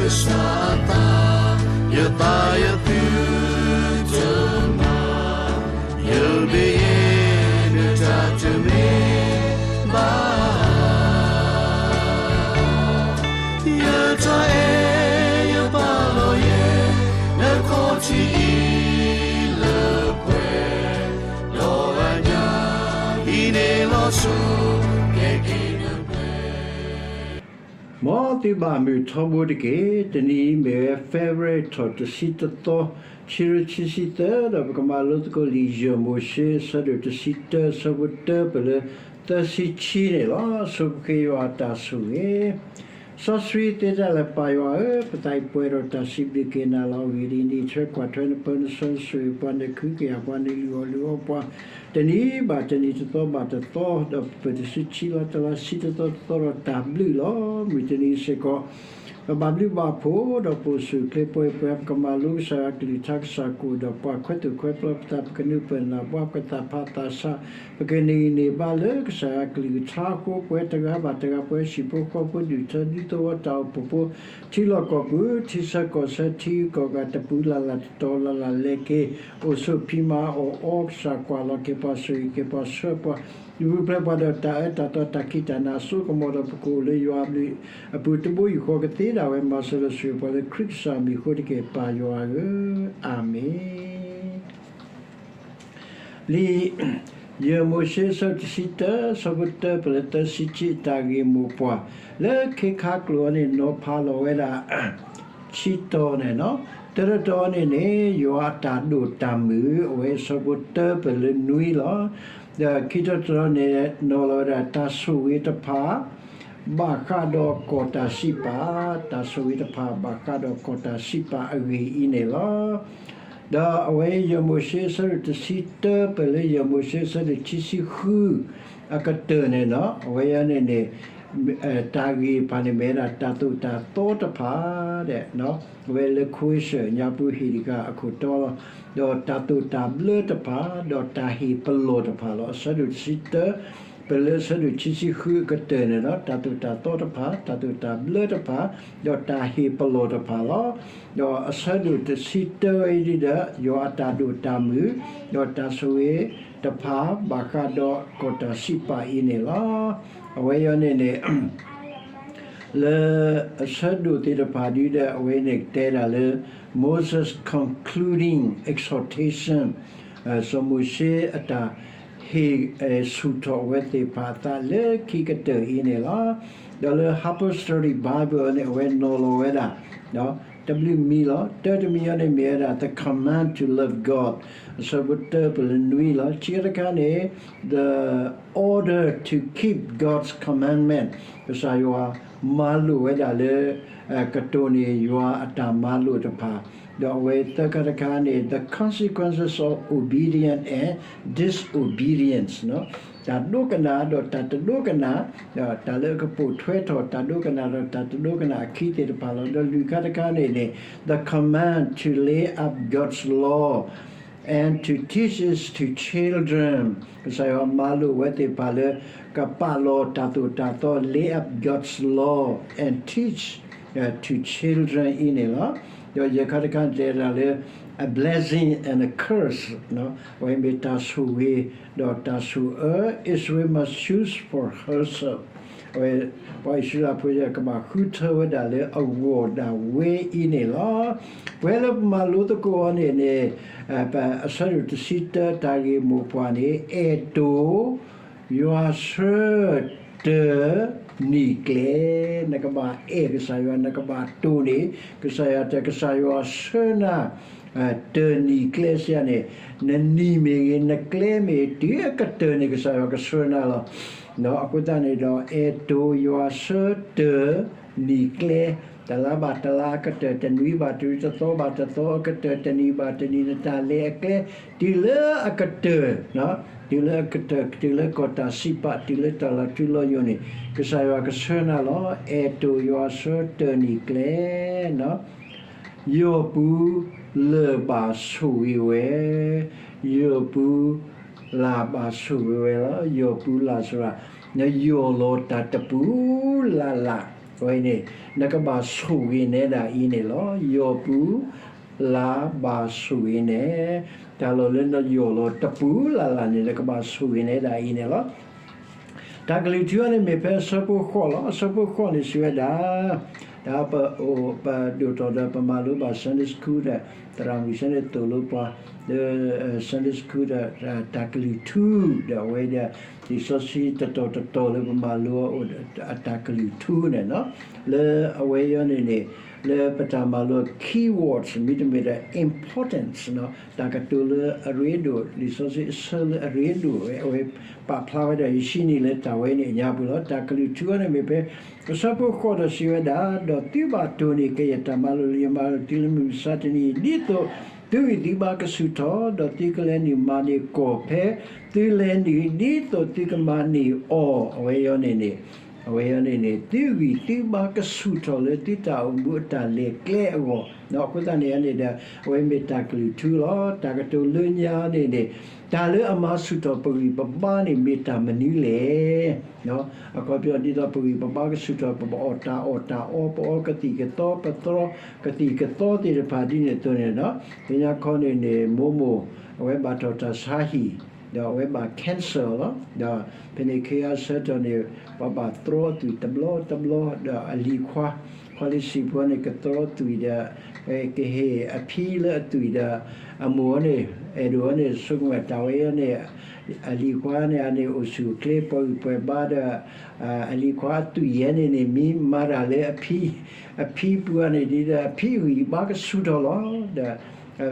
ကစၢ်အသး, ယသးယသုတမၤ, ယမ့ၢ်ယဲ နတၢ်တမ့ၢ်ဘၣ် ယတၢ်အဲၣ်ယပာ်လီၤယဲ နခီၣ်ထံးအံၤလၢပှဲၤ, ဒီးအညၣ်အံၤန့ၣ်လီၤဆိကဲက့ၤနပှဲၤ မ်သုဘၣ်မုာ်ထီဘိတက့ၢ်. တနံၤအံၤမ့ၢ်ဝဲ February ထီၣ်တဆံတသီ, ခံကထိခံဆံသၢ, ဒီးပကမၤလိသကိးလံာ်ယဲၢ်မိၤၡ့ အဆၢဒိၣ်တဆံတၢ အဆၢဖိတၢပၢၢ်လၢသၢဆံခံန့ၣ်လီၤ. ဆိပဃ့ယွၤအတၢ်ဆိၣ်ဂ့ၤ စီဆှံသ့တၢ်လၢပၢ်ယွၤဧၢ, ပသးအံၤပှဲၤဒီးတၢ်စံးဘျုးက့ၤနၤလီၤ. အဂ့ၢ်ဒ်အံၤ, နဆှၢကွၢ်ထွဲနပၢနစီနဆိၣ်ဂ့ၤပှၤ, နခုကယာ်ပှၤ, နလုၢ်အီၣ်လုၢ်အီပှၤ, တနံၤဘၣ်တနံၤ, တသီဘၣ်တသီ, ဒီးပပၢၢ်တဆံခံလါတလါဆံတသီတသီဒီးတၢ်ဘျုးလီၤ. မုၢ်တနံၤစ့ၢ်ကီး ပဘၣ်ဘျုးဘၣ်ဖှိၣ်, ဒီးပအိၣ်ဆူၣ်အိၣ်ချ့ပှဲၤပှဲၤ, ပကမၤလိကစၢ်ယွၤကလုၢ်ကထါ, ကစၢ်ကအိၣ်ဒီးပှၤ, ခွဲသူၣ်ခွဲပျီပသး, ပကနၢ်ပၢၢ်နၢ်ပၢၢ်, ပကသးဖးသးဆး, ပကန့ၢ်ဂံၢ်န့ၢ်ဘါလၢကစၢ်ယွၤကလုၢ်ကထါအဃိ, ပှၤတဂၤဘၣ်တဂၤ, ပှၤဟံၣ်ဖိဃီဖိ, ဒူၣ်ထၢဒူသဝီ, တၢ်အိၣ်ဖှိၣ်ဖိ, ထံလီၢ်ကီၢ်ပူၤ, ထံဆၢကီၢ်ဆၢ, ထံဂုၤကီၢ်ဂၤ, တပူၤလၢ်လၢ်, တတီၤလၢ်လၢ်, လဲၤက့ၤ, အိၣ်ဆိးဖံးမၤအီၣ်အီ, ကစၢ်ကွၢ်လီၤက့ၤပှၤ, ဆိၣ်ဂ့ၤက့ၤပှၤ, ဆှၢပှၤ, ဒုးပူၤဖျဲးပှၤဒီးတၢ်အၢတၢ်သီ, တၢ်ခံးတၢ်နၤ, စိကမီၤဒီးပကအိၣ်လၢယွၤအဘျုးအပူၤတဘိယူၢ်ဃီ, ကသ့ဒၣ်ဝဲ, မၤစၢၤဒီးဆိၣ်ဂ့ၤပှၤလၢခရံာ်ကစၢ်အမံၤအဃိတက့ၢ်, ပၢ်ယွၤဧၢ, အၤမ့ၣ်. လံာ်ယဲၢ်မိၤၡ့ အဆၢဒိၣ်တဆံတၢ အဆၢဖိတၢပၢၢ်လၢသၢဆံခံ, တၢ်ဂ့ၢ်မိၢ်ပှၢ်, လၢခ့ခါကျိာ်အံၤန့ၣ် နီၤဖးလီၤဝဲဒၣ် ဆံတီၤန့ၣ်လီၤ. တၢတတီၤန့ၣ်န့ၣ် ယွၤအတၢ်ဒိၣ်တၢ်မုၢ်, အဝဲအဆၢဖိတၢပၢၢ်လၢနွံလီၤ. ဒီးခံတီၤတတီၤန့ၣ် နီၤလီၤဝဲဒၣ် တၢ်ဆိၣ်ဂ့ၤတဖၣ် ဘၣ်ဃးဒီးကီၢ်တၢ်စံးပာ်, တၢ်ဆိၣ်ဂ့ၤတဖၣ် ဘၣ်ဃးဒီးကီၢ်တၢ်စံးပာ်အဂ့ၢ်အံၤန့ၣ်လီၤ. ဒီးအဝဲယဲၢ်မိၤၡ့ အဆၢဒိၣ်တဆံတၢ ပၢၢ်လၢယဲၢ်မိၤၡ့ အဆၢဒိၣ်ခံဆံဃု အကတၢၢ်န့ၣ်လီၤ. အဝဲအံၤန့ၣ်န့ၣ် တၢ်ဂ့ၢ်တဖၣ်န့ၣ်မ့ၢ်ဝဲဒၣ် တၢ်သိၣ်တၢ်သီတဖၣ်ဒီး အဝဲလၢ Question ညါပူၤဟ့ၣ်တဂၤအခိၣ်တီလီၤ. ဒီးတၢ်သိၣ်တၢ်ဘျၢတဖၣ်, ဒီးတၢ်ဟ့ၣ်ပလီၢ်တဖၣ်လီၤ. အဆၢဒိၣ်တဆံတၢ ပၢၢ်လၢအဆၢဒိၣ်ခံဆံဃုအကတၢၢ်န့ၣ်ဒီး တၢ်သိၣ်တၢ်သီတဖၣ်, တၢ်သိၣ်တၢ်ဘျၢတဖၣ်, ဒီးတၢ်ဟ့ၣ်ပလီၢ်တဖၣ်လီၤ. ဒီးအဆၢဒိၣ်တဆံတၢဝဲအံၤဒီး ယွၤအတၢ်ဒိၣ်တၢ်မုၢ်, ဒီးတၢ်ဆိၣ်ဂ့ၤတဖၣ် ဘၣ်ဃးဒီးကီၢ်တၢ်စံးပာ်အံၤန့ၣ်လီၤ. အဝဲအံၤန့ၣ်န့ၣ် လၢအဆၢဒိၣ်သ့ၣ်တဖၣ်ဒ်ဒီး အဝဲန့ၣ်တဲဒၣ်လၢ Moses' concluding exhortation, စီၤမိၤၡ့အတၢ်ဟ့ၣ်ဆူၣ်ထီၣ်အဝဲသ့ၣ်တဖၣ်အသးလၢခံကတၢၢ်အံၤန့ၣ်လီၤ. ဒီးလၢ Harper's Study Bible န့ၣ် အဝဲနီၤလီၤဝဲဒၣ် တဘျုးမံၤလီၤ. တၢတမံၤအံၤန့ၣ်မ့ၢ်ဝဲဒၣ် the command to love God, အဆၢဖိတၢပၢၢ်လၢနွံလီၤ. ခံခါတခါန့ၣ် the order to keep God's commandment, ကစၢ်ယွၤမၤလိာ်ဝဲဒၣ်လၢ ကတိၤန့ၢ်ယွၤအတၢ်မၤလိာ်တဖၣ်, ဒီးအဝဲသၢခါတခါန့ၣ် the consequences of obedience and disobedience, တၢ်ဒိကနၣ်ဒီးတၢ်တဒိကနၣ်, ဒီးတၢ်လၢအကပိာ်ထွဲထီၣ်တၢ်ဒိကနၣ်ဒီးတၢ်တဒိကနၣ်အခံသ့ၣ်တဖၣ်လီၤ. ဒီးလွံၢ်ခါတခါန့ၣ်န့ၣ် the command to lay up God's law and to teach it to children, ကစၢ်ယွၤမၤလိာ်ဝဲသ့ၣ်တဖၣ်လၢ ကပာ်လီၤတၢ်သိၣ်တၢ်သီ lay up God's law and teach to children အံၤန့ၣ်လီၤ. ဒီးယဲၢ်ခါတခါန့ၣ်တဲဒၣ်လၢ a blessing and a curse, အဝဲမ့ၢ်တၢ်ဆိၣ်ဂ့ၤ ဒီးတၢ်ဆိၣ်အၢ, Israel must choose for herself, အဝဲ ပှၤအံၣ်စရ့လးဖိကဘၣ်ဃုထၢဝဲဒၣ်လၢ အဂီၢ်ဒၣ်ဝဲအံၤန့ၣ်လီၤ. ပှဲၤလၢပမၤလိသကိးအီၤန့ၣ်န့ၣ် အဆၢဒိၣ်တဆံတၢ တၢ်ဂ့ၢ်မိၢ်ပှၢ်န့ၣ် အဲၣ်တိၢ် ယွၤဆှၢတၢၤနံၤကျဲ, နကဘၣ်အဲၣ်ကစၢ်ယွၤ နကဘၣ်တိၢ်န့ၢ်ကစၢ်ယွၤ, တၢ်ကစၢ်ယွၤဆှၢနၤ တၢၤနံၤကျဲစ့ၢ်န့ၣ်, နနံၤမ့ၢ်ဂ့ၤ နကျဲမ့ၢ်ဂ့ၤ တုၤအကတၢၢ်န့ၣ် ကစၢ်ယွၤကဆှၢနၤလီၤ. အဃိသတးန့ၣ်ဒီး အဲၣ်တိၢ် ယွၤဆှၢတၢၤနံၤကျဲ, တလါဘၣ်တလါအကတၢၢ်, တနွံဘၣ်တနွံ, တသီဘၣ်တသီအကတၢၢ်, တနံၤဘၣ်တနံၤ, နတၢ်လဲၤအကျဲ တုၤလၢအကတၢၢ်, တုၤလၢအကတၢၢ်, တုၤလၢကီၢ်တၢ်စံးပာ်, တုၤလၢတၢ်လီၤထူလီၤယိာ်န့ၣ် ကစၢ်ယွၤကဆှၢနၤလီၤ. အဲၣ်တိၢ် ယွၤဆှၢတၢၤနံၤကျဲ ယီၢ်ပူၤလၢၢ်ဘၣ်ဆိၣ်ဂ့ၤဝဲ, ယီၢ်ပူၤလၢ်ဘၣ်ဆိၣ်ဂ့ၤဝဲလီၤ. ယီၢ်ပူၤလၢ်စ့ၢ်, နယီၢ်လီၤတၢ်တပူၤလၢ်လၢ် အဝဲန့ၣ် နကဘၣ်ဆိၣ်ဂ့ၤနဲဒၣ်အံၤန့ၣ်လီၤ. ယီၢ်ပူၤလၢ်ဘၣ်ဆိၣ်ဂ့ၤနဲ, တၢ်လီၢ်လၢနယီၢ်လီၤတပူၤလၢ်လၢ်န့ၣ် နကဘၣ်ဆိၣ်ဂ့ၤနဲဒၣ်အံၤန့ၣ်လီၤ. တၢ်ကလုၢ်ထူအံၤန့ၣ်မ့ၢ်ဖဲအဆၢဖိဃိးလီၤ. အဆၢဖိဃိးန့ၣ်စံးဝဲဒၣ်, တၢ်ပအိၣ်ပဒိၣ်ထီၣ်ဒီးပမၤလိဘၣ် Sunday School ဒီး သရၣ်မုၣ်စ့ၢ်န့ၣ်သိၣ်လိပှၤ လၢ Sunday School ဒီး တၢ်ကလုၢ်ထူ ဒီးအဝဲဒီး လံာ်စီဆှံတတီၤတတီၤလၢပမၤလိအီၤအတၢ်ကလုၢ်ထူန့ၣ်, လၢအဝဲအံၤန့ၣ်န့ၣ် လၢပတၢ်မၤလိ keywords မ့တမ့ၢ်ဒီး importance တၢ်ကတိၤလၢအရ့ဒိၣ် လံာ်စီဆှံအဆၢလၢအရ့ဒိၣ်ဝဲ အဝဲပာ်ဖျါဝဲဒၣ်ယဟံးန့ၢ်လၢတၢ်ဝဲန့ၣ်အညါပူၤလီၤ. တၢ်ကလုၢ်ထူအံၤန့ၣ်မ့ၢ်ဖဲ အဆၢဖိဃိးဒီးစံးဝဲဒၣ်, ဒီးသုဘၣ်တိၢ်န့ၢ်ကယဲၢ်တၢ်မၤလိာ်လၢယမၤလိာ်သုလၢမုၢ်မဆါတနံၤအံၤ ဒ်သိးသုဂံၢ်သုဘါကဆူၣ်ထီၣ်, ဒီးသုကလဲၤနုာ်မၤန့ၢ်ကီၢ်ဖဲသုလဲၤနုာ် ဒ်သိးသုကမၤန့ၢ်အီၤ, အဝဲအံၤန့ၣ်န့ၣ် အဝဲအံၤန့ၣ်န့ၣ် သုဂံၢ်သုဘါကဆူၣ်ထီၣ်လၢသုတၢ်အိၣ်မူအတၢ်လဲၤကျဲအဂီၢ်, အဃိသတးန့ၣ်န့ၣ်ဒီး အဝဲမ့ၢ်တၢ်ကလုၢ်ထူလီၤ. တၢ်ကတိၤလၢညါန့ၣ်န့ၣ် တၢ်လၢအမၤဆူၣ်ထီၣ်ပဂံၢ်ပဘါန့ၣ်မ့ၢ်တၢ်မနုၤလဲၣ်. အခီပညီဒ်သိးပဂံၢ်ပဘါကဆူၣ်ထီၣ် ပအီၣ်တၢ်အီၣ်တၢ်အီ ပအီကသံၣ်ကသီ ပသရီကသံၣ်ကသီသ့ၣ်တဖၣ်ဒ်န့ၣ်အသိးန့ၣ်ဒီး သ့ၣ်ညါခီန့ၣ်န့ၣ် မိၢ်မိၢ် အဝဲဘၣ်ထီၣ်တၢ်ဆါဟံၣ် ဒီးအဝဲဘၣ် cancer လီၤ. ဒီးဖဲန့ၣ်ခ့အဆၢထီၣ်န့ၣ် ပှၤဘၣ်သရီအသွံၣ်တဘျီတဘျီ ဒီးအလံၤခွါ ခွါလၢစံာ်ပူၤန့ၣ် ကသရီသွံၣ်ဒီး ကဟ့ၣ်အဖံလၢအသွံၣ်ဒီး အမိၢ်န့ၣ် အဲၣ်ဒိးန့ၣ် ဆိကမိၣ်တၢ်ဝဲအံၤန့ၣ် အလံၤခွါန့ၣ် အန့ၣ်အိၣ်ဆူၣ်အိၣ်ချ့ ပှၤဂံၢ်ပှၤဘါဒီး အလံၤခွါအသွံၣ်ယဲန့ၣ်န့ၣ် မ့ၢ်မၤတၢ်လၢအဖံ အဖံပူၤန့ၣ် ဒ်ဒီးအဖံအဂံၢ်အဘါကဆူၣ်ထီၣ်လီၤ. ဒီး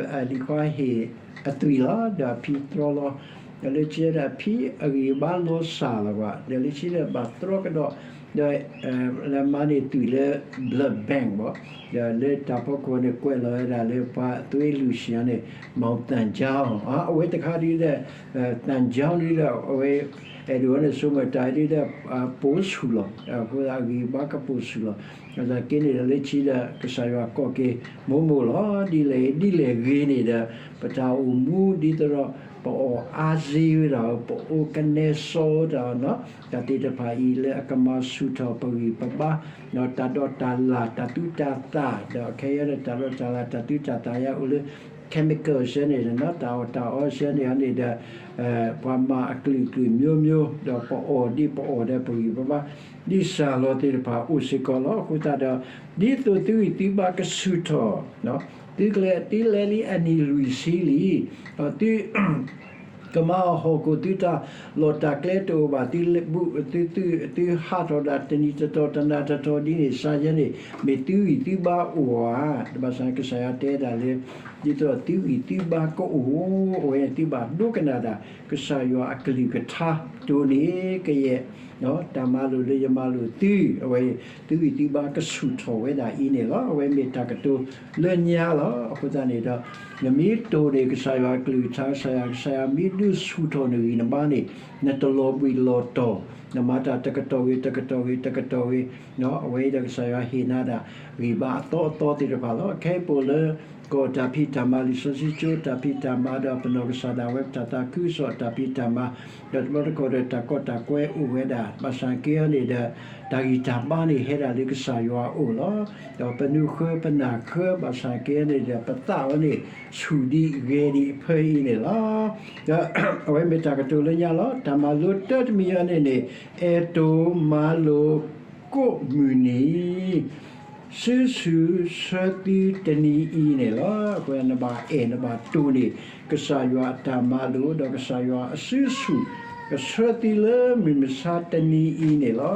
အလံၤခွါဟ့ၣ်အသွံၣ်လီၤ ဒီးအဖံသရီလီၤ. ဒီးလၢခံဒီးအဖံအဂံၢ်အဘါလီၤစၢ်လီၤဘၣ် ဒီးလၢခံဒီးဘၣ်သရီကဒီး ဒီး လၢမၤန့ၢ်သွံၣ်လၢ blood bank ဘၣ် ဒီးလၢတၢ်ဖီခိၣ်န့ၣ် ကွဲးလီၤဝဲဒၣ်လၢပှၤအသွံၣ်လွံၢ်ဆံန့ၣ် မီၣ်သၣ်ကၠီ အဝဲတခါဒ်ဒီး သၣ်ကၠီဒ်ဒီး အဝဲ အဲၣ်ဒိးန့ၣ် ဆိကမိၣ်တၢ်ဒ်ဒီး ပိာ်ဆူၣ်လီၤ. အဃိအဂံၢ်အဘါကပိာ်ဆူၣ်လီၤ. အသးက့န့ၣ်ဒီးလၢခံဒီး ကစၢ်ယွၤကိးက့ၤ မိၢ်မိၢ်လီၤ. ဒ်လဲၣ်ဒ်လဲၣ်ဂ့ၤန့ၣ်ဒီး ပတၢ်အိၣ်မူဒ်သိးဒီး ပအီၣ်အါစ့ဝဲဒၣ် ပအိၣ်ကနဲစီဝဲဒၣ် တၢ်သ့ၣ်တဖၣ်အံၤလၢအကမၤဆူၣ်ထီၣ်ပဂံၢ်ပဘါ ဒီးတၢ်ဒီးတၢ်လၢ်တၢ်သူတၢ်သၣ် ဒီးခဲအံၤဒီးတၢ်ဒီးတၢ်လၢ်တၢ်သူတၢ်သၣ်ယါအိၣ်လၢ chemical စဲန့ၣ်ဒီး တၢ်အီၣ်တၢ်အီစဲန့ၣ်န့ၣ်ဒီး ပှၤမၤအကလုာ်ကလုာ်မျိုးမျိုး ဒီးပအီၣ်ဒ်ပအီၣ်ဒီးပဂံၢ်ပဘါ ဒ်စၢ်လီၤသ့ၣ်တဖၣ်အိၣ်စ့ၢ်ကီးလီၤ. အဃိသတးဒီး ဒ်သိးသုဂံၢ်သုဘါကဆူၣ်ထီၣ် သုကလဲၤသုလဲၤလံအနံၣ်လွံၢ်ဆံလံ ဒီးသု ကမၤအီၣ်ဟီၣ်ခိၣ်သုတၢ်လီၢ်တၢ်ကျဲတအိၣ်ဘၣ် သု သုဟးထီၣ်ဒၣ်တနံၤတတီၤတနၤတတီၤဒ်န့ၣ် စါယဲန့ၣ် မ့ၢ်သုဂံၢ်သုဘါအိၣ်ဧါ. ဘၣ်ဆၣ်ကစၢ်ယွၤတဲဒၣ်လၢ ဒ်သိးသုဂံၢ်သုဘါကအိၣ် အဝဲန့ၣ်သုဘၣ်ဒိကနၣ်တၢ် ကစၢ်ယွၤအကလုၢ်ကထါ တိၢ်န့ၢ်ကယဲၢ် တၢ်မၤလိာ်လၢယမၤလိာ်သု အဝဲ သုဂံၢ်သုဘါကဆူၣ်ထီၣ်ဝဲဒၣ်အံၤန့ၣ်လီၤ. အဝဲမ့ၢ်တၢ်ကတိၤလၢညါလီၤ. အဃိသတးန့ၣ်ဒီး နမ့ၢ်တိၢ်န့ၢ်ကစၢ်ယွၤအကလုၢ်ကထါ ကစၢ်ယွၤ ကစၢ်ယွၤမ့ၢ်ဒုးဆူၣ်ထီၣ်နဂံၢ်နဘါန့ၣ် နတလီၤဘှံးလီၤတီၤ နမၤတၢ်တကတီၢ်ဂ့ၤ တကတီၢ်ဂ့ၤ တကတီၢ်ဂ့ၤ အဝဲအံၤဒီးကစၢ်ယွၤဟ့ၣ်နၤဒၣ် ဂံၢ်ဘါအသီအသီသ့ၣ်တဖၣ်လီၤ. ခဲအံၤပအိၣ်လၢ ကီၢ်တၢ်ဖံးတၢ်မၤ လံာ်စီဆှံကၠိတၢ်ဖံးတၢ်မၤဒီး ပနီၢ်ကစၢ်ဒၣ်ဝဲပတၢ်သးခုကစီၣ်တၢ်ဖံးတၢ်မၤ ဒီးတဘျီတခီၣ်ဒီးတၢ်ကီတၢ်ကွဲအိၣ်ဝဲဒၣ် ဘၣ်ဆၣ်က့န့ၣ်ဒီး တၢ်ဂံၢ်တၢ်ဘါန့ၣ်ဟဲဒၣ်လၢကစၢ်ယွၤအအိၣ်လီၤ. ဒီးပနုၤဃၢပနၢ်ဃၢ ဘၣ်ဆၣ်က့န့ၣ်ဒီး ပသးဝဲန့ၣ် ဆူၣ်ဒံးဂဲၤဒံးဖဲအံၤန့ၣ်လီၤ. ဒီးအဝဲမ့ၢ်တၢ်ကတိၤလၢညါလီၤ. တၢ်မၤလိတၢ်တမံၤအံၤန့ၣ်န့ၣ် အဲၣ်တိၢ်မၤလိာ် ကိးမုၢ်နံၤ စုဆူၣ်ဆၢသုတနံၤအံၤန့ၣ်လီၤ. အဃိနဘၣ်အဲၣ်နဘၣ်တိၢ်န့ၢ် ကစၢ်ယွၤအတၢ်မၤလိာ် ဒီးကစၢ်ယွၤအစုဆူၣ် ကဆှၢသုလၢမုၢ်မဆါတနံၤအံၤန့ၣ်လီၤ.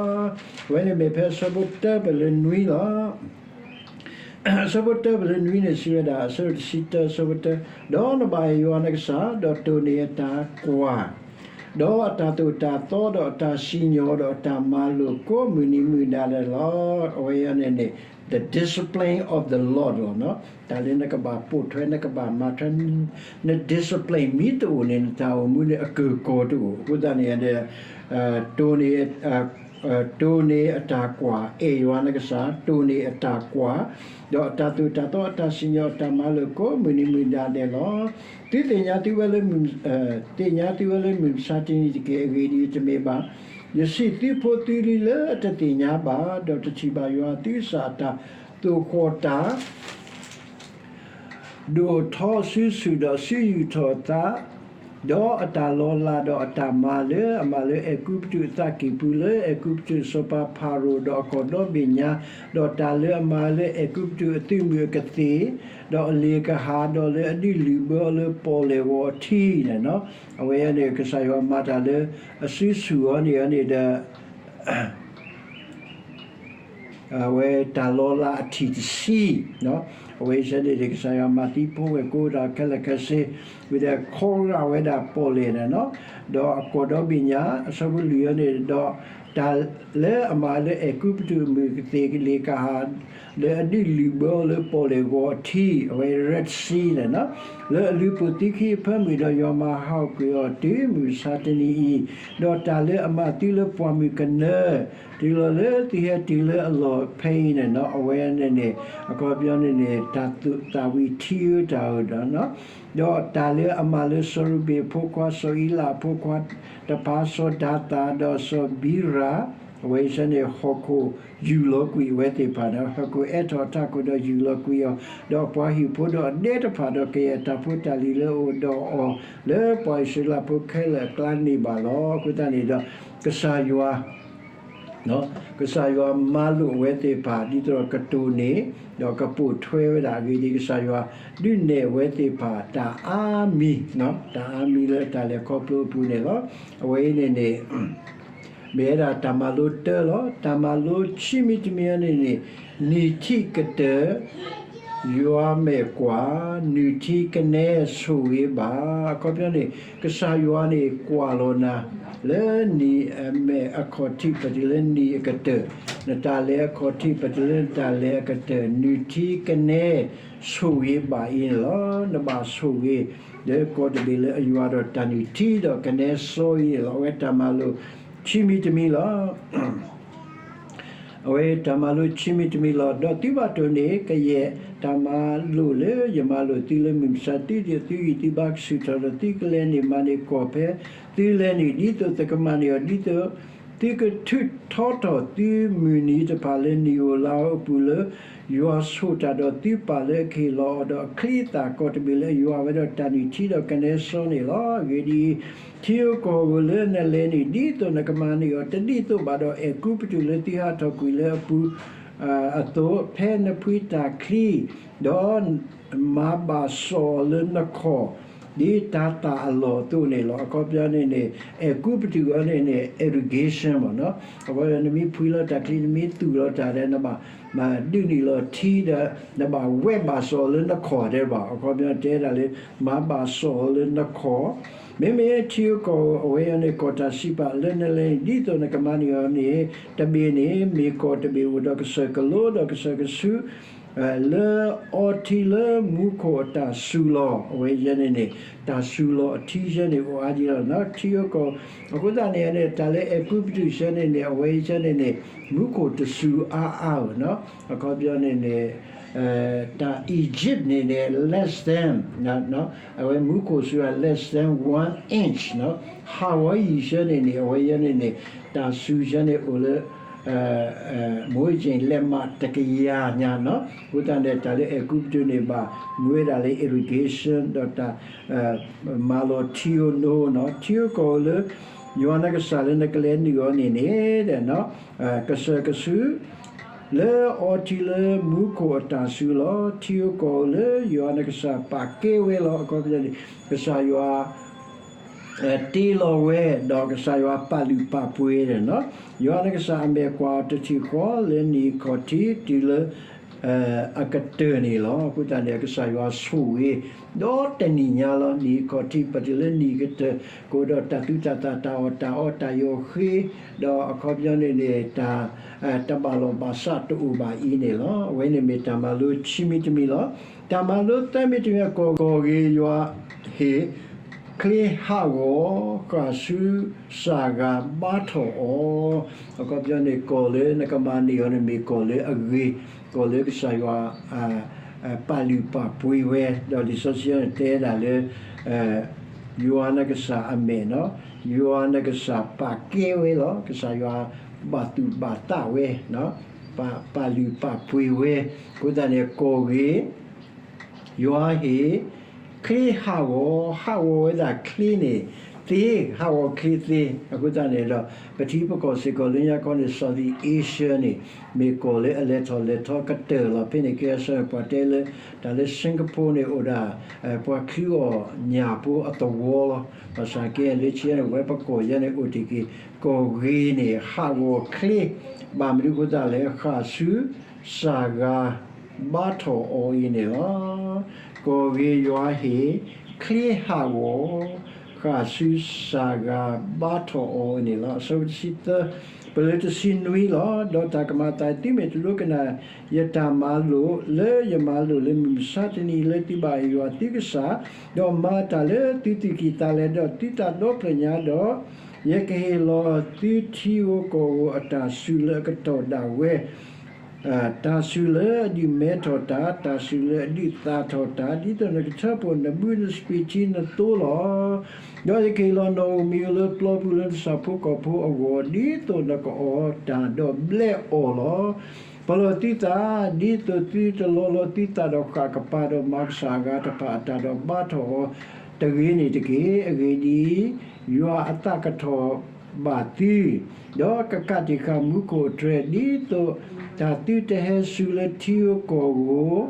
အဝဲန့ၣ်မ့ၢ်ဖဲအဆၢဖိတၢပၢၢ်လၢနွံလီၤ. အဆၢဖိတၢပၢၢ်လၢနွံန့ၣ် စံးဝဲဒၣ် အဆၢဖိတဆံတၢ အဆၢဖိတၢ, ဒီးနဘၣ်အဲၣ်ယွၤနကစၢ် ဒီးတိၢ်န့ၢ်အတၢ်ကွၢ် ဒီးအတၢ်သိၣ်တၢ်သီ ဒီးအတၢ်စံၣ်ညီၣ် ဒီးအတၢ်မၤလိာ်ကိးမုၢ်နံၤမုၢ်နၤဒဲးလီၤ. အဝဲအံၤန့ၣ်န့ၣ် the discipline of the Lord လီၤ. တၢ်လၢနကဘၣ်ပိာ်ထွဲ နကဘၣ်မၤထွဲ န discipline မ့ၢ်တအိၣ်န့ၣ် နတၢ်အိၣ်မူန့ၣ်အကၢၢ်ကီၢ်တအိၣ်. အဃိသတးန့ၣ်ဒီး တိၢ်န့ၢ် တိၢ်န့ၢ်အတၢ်ကွၢ် အဲၣ်ယွၤနကစၢ် တိၢ်န့ၢ်အတၢ်ကွၢ် ဒီးအတၢ်သိၣ်တၢ်သီ အတၢ်စံၣ်ညီၣ် အတၢ်မၤလိာ် ကိးမုၢ်နံၤမုၢ်နၤဒဲးလီၤ. သုသ့ၣ်ညါသုဝဲလၢ သ့ၣ်ညါသုဝဲလၢမုၢ်မဆါတနံၤတက့ၢ်. အဂ့ၢ်ဒ်အံၤ, တမ့ၢ်ဘၣ် ယစံးသုဖိသုလံၤလၢအတသ့ၣ်ညါဘၣ်, ဒီးတထံၣ်ဘၣ်ယွၤသုကစၢ်အတၢ်သိၣ်ဃီၣ်တၢ် ဒိၣ်ထီအစုဆူၣ်ဒီးအစုယူာ်ထီၣ်အသး, ဒီးအတၢ်လီၤလးဒီးအတၢ်မၤလၢအမၤလၢအဲၤကူပတူးအသးကံၢ်ပူၤ, လၢအဲၤကူပတူးစီၤပၤဖၤရိၤဒီးအကီၢ်ဒီဘ့ၣ်ညါ, ဒီးတၢ်လၢအမၤလၢအဲၤကူပတူးအသုးမုၢ်အကသ့ၣ်, ဒီးအလ့ၣ်ကဟၣ်, ဒီးလၢအဒုးလုၢ်ဘၢအီၤလၢပီၣ်လဲၣ်ဂီၤအထံန့ၣ်လီၤ. အဝဲန့ၣ် ကစၢ်ယွၤမၤတၢ်လၢအစုဆူၣ်အီၤန့ၣ်န့ၣ်ဒီး အဝဲတၢ်လီၤလးအထံၣ်တဆံ, အဝဲဆၢန့ၣ်န့ၣ် ကစၢ်ယွၤမၤသံဖိဝဲၢ်ကိတၢ်ခဲလၢာ်ခဲဆ့, ဝံၤဒီးခီဂာ်ဝဲဒၣ်ပီၣ်လဲၣ်န့ၣ်လီၤ. ဒီးအကီၢ်ဒီဘ့ၣ်ညါ, အဆၢဖိလွံၢ်အံၤန့ၣ်, ဒီးတၢ်လၢအမၤလၢအဲၤကူပတူးအမုၢ်ကသ့ၣ်, လ့ၣ်ကဟၣ်, လၢအဒုးလုၢ်ဘၢအီၤလၢပီၣ်လဲၣ်ဂီၤအထံ, အဝဲ Red Sea န့ၣ်လီၤ. လၢအလူၤပိာ်သုခံအဖၢမုၢ်, ဒီးယွၤမၤဟးဂီၤကွံာ်အီၤတုၤမုၢ်မဆါတနံၤအံၤ, ဒီးတၢ်လၢအမၤသုလၢပှၢ်မုၢ်ကနၢ, တုၤလီၤလၢသုဟဲတုၤလၢအလီၢ်ဖဲအံၤန့ၣ်လီၤ. အဝဲန့ၣ်န့ၣ် အခီပညီန့ၣ်န့ၣ် တၢ်သူၣ်သးဝံၤထံဧၢတၢ်ဧၢဒီး, ဒီးတၢ်လၢအမၤလၢစီၤရူဘ့ၣ်အဖိခွါ, စီၤအံလးအဖိခွါတဖၣ်, စီၤဒၤသၣ်, ဒီးစီၤဘံရၤ, အဝဲဆၢန့ၣ် ဟီၣ်ခိၣ်ယူၢ်လီၤကွံာ်အဝဲသ့ၣ်တဖၣ်န့ၣ်, ဟီၣ်ခိၣ်အဲးထီၣ်အထးခိၣ်ဒီးယူၢ်လီၤကွံာ်အီၤ, ဒီးအပှၤဟံၣ်ဖိဒီးအဒဲတဖၣ်, ဒီးကယဲၢ်တၢ်ဖိတၢ်လံၤလၢအအိၣ်ဒီးအီၤ လၢပှၤအံၣ်စရ့လးဖိခဲလၢာ်အကျါန့ၢ်ဘၣ်လီၤ. အဃိသတးန့ၣ်ဒီး ကစၢ်ယွၤ ကစၢ်ယွၤမၤလိာ်အဝဲသ့ၣ်တဖၣ် ဒ်သိးဒီးကတိၤန့ၢ် ဒီးကပိာ်ထွဲဝဲဒၣ်အဂ့ၢ်ဒ်အံၤ, ကစၢ်ယွၤဒုးနဲၣ်အဝဲသ့ၣ်တဖၣ်တၢ်အါမံၤ, တၢ်အါမံၤလၢတၢ်လဲၤခီဖျိအပူၤန့ၣ်လီၤ. အဝဲအံၤန့ၣ်န့ၣ် မ့ၢ်ဝဲဒၣ်တၢ်မၤလိတၢလီၤ. တၢ်မၤလိခံမံၤတမံၤအံၤန့ၣ်န့ၣ်, နံၣ်ထံးကတၢၢ် ယွၤမဲာ်ကွၢ်, နုၢ်ထံကနဲဆိၣ်ဂ့ၤဘၣ်. အခီပညီန့ၣ် ကစၢ်ယွၤန့ၣ်ကွၢ်လီၤနၤ လၢနံၣ်အမဲာ်အခီၣ်ထံး ပတုၤလၢနံၣ်အကတၢၢ်, နတၢ်လဲၤအခီၣ်ထံး ပတုၤလၢနတၢ်လဲၤအကတၢၢ်, နုၢ်ထံကနဲဆိၣ်ဂ့ၤဘၣ်အံၤန့ၣ်လီၤ. နဘၣ်ဆိၣ်ဂ့ၤ လၢကီၢ်တဘ့ၣ်လၢအယွၤဒီးတၢ်နုၢ်ထံဒီးကနဲစီအံၤန့ၣ်လီၤ. အဝဲတၢ်မၤလိခံမံၤတမံၤလီၤ. အဝဲတၢ်မၤလိခံမံၤတမံၤလီၤ. ဒီးသုဘၣ်တိၢ်န့ၢ် ကယဲၢ်တၢ်မၤလိာ်လၢယမၤလိာ်သုလၢမုၢ်မဆါ, သုဒုးသုဂံၢ်သုဘါကဆူၣ်ထီၣ်ဒီးသုကလဲၤနုာ်မၤန့ၢ်ကီၢ်ဖဲသုလဲၤနုာ်, ဒ်သိးသုကမၤန့ၢ်အီၤ, ဒ်သိးသုကထုးထီထီၣ်သုမုၢ်နံၤတဖၣ်လၢနံၣ်ဧိၤလါဧိၤအပူၤလၢ ယွၤဆိၣ်တၢ်ဒီးသုပၢ်လၢအကဟ့ၣ်လီၤအီၤဒီးအချံအသၣ်, ကီၢ်တဘ့ၣ်လၢအယွၤဝဲဒီးတၢ်နုၢ်ထံဒီးကနဲစီန့ၣ်လီၤ. အဂ့ၢ်ဒ်အံၤ, ထံဧိၤကီၢ်ဧိၤလၢနလဲၤနုာ်, ဒ်သိးနကမၤန့ၢ်အီၤ, တဒ်သိးဘၣ်ဒီးအဲၤကူပတူးလၢသုဟးထီၣ်ကွံာ်လၢအပူၤအသိး, ဖဲနဖှံတၢ်ချံ, ဒီးမၤဘၣ်စီၣ်အီၤလၢနခီၣ် ဒ်တၤသၣ်အလီၢ်အသိးန့ၣ်လီၤ. အခီပညီန့ၣ်န့ၣ် အဲၤကူပတူးအံၤန့ၣ်န့ၣ် irrigation မ့ၢ်နီၤ. အခီပညီ နမ့ၢ်ဖှံလီၤတၢ်ချံ, နမ့ၢ်သူၣ်လီၤတၢ်ဒီး နဘၣ်မၤဒုးနုာ်လီၤထံဒီး နဘၣ်ဝဲဘၣ်စီၣ်အီၤလၢနခီၣ်တဲဘၣ်. အခီပညီတဲဒၣ်လၢ မၤဘၣ်စီၣ်အီၤလၢနခီၣ်, မ့မ့ၢ်ထံဧိၤကီၢ်ဧိၤ အဝဲအံၤန့ၣ် ကီၢ်တၢ်စံးပာ်လၢနလဲၤနုာ်, ဒ်သိးနကမၤန့ၢ်အီၤန့ၣ် တဘ့ၣ်န့ၣ် မ့ၢ်ကီၢ်တဘ့ၣ်အိၣ်ဒီးကစၢၢ်ကလိဒီးကစၢၢ်ကဆူ လၢအီထံလၢမူခိၣ်အတၢ်စူၤလီၤ, အဝဲယဲန့ၣ်န့ၣ် တၢ်စူၤလီၤအထံယဲန့ၣ်အိၣ်အါဒံးလီၤ. ထံဧိၤကီၢ်ဧိၤ, အဃိသတးန့ၣ်န့ၣ် တၢ်လၢအဲၤကူပတူးယဲန့ၣ်န့ၣ် အဝဲယဲန့ၣ်န့ၣ် မူခိၣ်တစူၤအါအါဧိၤနီၤ. အခီပညီန့ၣ်န့ၣ် တၢ် Egypt န့ၣ်န့ၣ် less than အဝဲမူခိၣ်စူၤ less than one inch နီၤ. Hawaii ယဲန့ၣ်န့ၣ် အဝဲယဲန့ၣ်န့ၣ် တၢ်စူၤယဲန့ၣ်အိၣ်လၢ မ့ၢ်ယဲၢ်လဲးမးတကယၤညါနီၤ. အဃိသတးန့ၣ် တၢ်လၢအဲၤကူပတူးန့ၣ် ဘၣ်မူဝဲဒၣ်လၢ irrigation ဒီးတၢ် မၤလီၤထံဧိၤနိနီၤ. ထံဧိၤကီၢ်ဧိၤလၢ ယွၤနကစၢ်လၢနကလဲၤနုာ်အီၤန့ၣ်န့ၣ် ကစၢၢ်ကဆူ လၢအီထံလၢမူခိၣ်အတၢ်စူၤလီၤ. ထံဧိၤကီၢ်ဧိၤလၢယွၤနကစၢ်ပာ်ကဲဝဲလီၤ. အခီပညီန့ၣ် ကစၢ်ယွၤ တ့လီၤဝဲ ဒီးကစၢ်ယွၤပာ်လုၢ်ပာ်ပှ့ၤန့ၣ်နီၤ. ယွၤနကစၢ်အမဲာ်ကွၢ်အီၤတထံၣ်ဃီ လၢနံၣ်အခီၣ်ထံးတုၤလၢ အကတၢၢ်န့ၣ်လီၤ. အဃိသတးန့ၣ် ကစၢ်ယွၤဆိၣ်ဂ့ၤ ဒီးတနံၤညါလီၤ. နံၣ်အခီၣ်ထံး ပတုၤလၢနံၣ်ကတၢၢ် ကအိၣ်ဒီးတၢ်သူၣ်တၢ်သၣ် တၢ်အီၣ်တၢ်အီ တၢ်ယီၤဃ့ ဒီးအခီပညီန့ၣ်န့ၣ် တၢ် တဘၣ်လီၢ်ဘၣ်စးတအိၣ်ဘၣ်အံၤန့ၣ်လီၤ. အဝဲန့ၣ်မ့ၢ်တၢ်မၤလိခံမံၤတမံၤလီၤ. တၢ်မၤလိသၢမံၤတမံၤ ကီၢ်ကီၢ်ဂ့ၤ ယွၤဟ့ၣ် ချ့ဟးဂီၤ ဃၣ်ဆူစၢ်ဂၤဘါထီၣ်အီၤ. အခီပညီန့ၣ် ကီၢ်လၢနကမၤန့ၢ်အီၤန့ၣ် မ့ၢ်ကီၢ်လၢအဂ့ၤ, ကီၢ်လၢကစၢ်ယွၤ ပာ်လုၢ်ပာ်ပှ့ၤဝဲ, ဒီးလံာ်စီဆှံန့ၣ်တဲဒၣ်လၢ ယွၤနကစၢ်အမဲာ်နီၤ, ယွၤနကစၢ်ပာ်ကဲဝဲလီၤ. ကစၢ်ယွၤဘၣ်သူၣ်ဘၣ်သးဝဲ, ပာ်လုၢ်ပာ်ပှ့ၤဝဲ, အဃိသတးန့ၣ် ကီၢ်ဂ့ၤ ယွၤဟ့ၣ် ချ့ဟးဂီၤ, ဟးဂီၤဝဲဒၣ်ချ့န့ၣ်သ့, ဟးဂီၤချ့သ့. အဃိသတးန့ၣ်ဒီး ပထံပကီၢ်စ့ၢ်ကီးလၢညါခီန့ၣ် Southeast Asia န့ၣ် မ့ၢ်ကီၢ်လၢအလဲၤထီၣ်လဲၤထီကတၢၢ်လီၤ. ဖဲန့ၣ် ကဲစၢ်န့ၣ် ပှၤတဲလၢ တၢ်လၢ Singapore န့ၣ် အိၣ်ဒၣ် ပှၤချုးအီၣ်ညၣ်ဖိအသဝီလီၤ. ဘၣ်ဆၣ်က့လၢခံန့ၣ် ဝဲပကီၢ်ယဲန့ၣ် အိၣ်တ့ၢ်က့ၤ ကီၢ်ဂ့ၤန့ၣ် ဟးဂီၤချ့, ဘၣ်မနုၤအဃိသတးလဲၣ်, ဃၣ်ဆူ စၢ်ဂၤ ဘါထီၣ်အီၤအံၤန့ၣ်လီၤ. ကီၢ်ဂ့ၤယွၤဟ့ၣ် ချ့ဟးဂီၤ, ဃၣ်ဆူစၢ်ဂၤဘါထီၣ်အီၤအံၤန့ၣ်လီၤ. အဆၢဖိတဆံသၢ, ပလၢတဆံနွံလီၤ. ဒီးတၢ်ကမၤအသး သုမ့ၢ်တဒိကနၣ်ယတၢ်မၤလိာ် လၢယမၤလိာ်လၢမုၢ်မဆါတနံၤ လၢသုဘၣ်ယွၤသုကစၢ်, ဒီးမၤတၢ်လၢသုသူၣ်ကံၢ်သးလဲဒီးသုတၢ်ဒီဖျၢၣ်ညါဒီး, ယကဟ့ၣ်လီၤသုထံဧိၤကီၢ်ဧိၤအတၢ်စူၤလၢအကတီၢ်ဒၣ်ဝဲ တၢ်စူၤလၢအဒုးမဲထီၣ်တၢ်, တၢ်စူၤလၢအဒုးသၣ်ထီၣ်တၢ်, ဒ်သိးနကထၢဖှိၣ်နဘုနစပံးထံနသိလီၤ. ဒီးယကဟ့ၣ်လီၤနီၣ်ဧိၤမံၤဧိၤလၢပျီပူၤလၢနတၢ်ဆၣ်ဖိကီၢ်ဖိအဂီၢ်, ဒ်သိးနကအီၣ်တၢ်ဒီးဘျဲးအီၣ်လီၤ. ပလီၢ်သုသး, ဒ်သိးသုတလီလီၤသုသးဒီးဃၣ်ကပၤ, ဒီးမၤကစၢ်အဂၤတဖၣ်အတၢ်ဒီးဘါထီၣ်အီၤတဂ့ၤန့ၣ်တက့ၢ်. အဂ့ၢ်ဒ်အံၤ, ယွၤအသးကထီၣ်ဘၣ်သု ဒီးကကးတံာ်ဃာ်မူခိၣ်အတြဲၤ, ဒ်သိးတၢ်သုတဟဲစူၤလၢထံဧိၤကီၢ်ဧိၤ,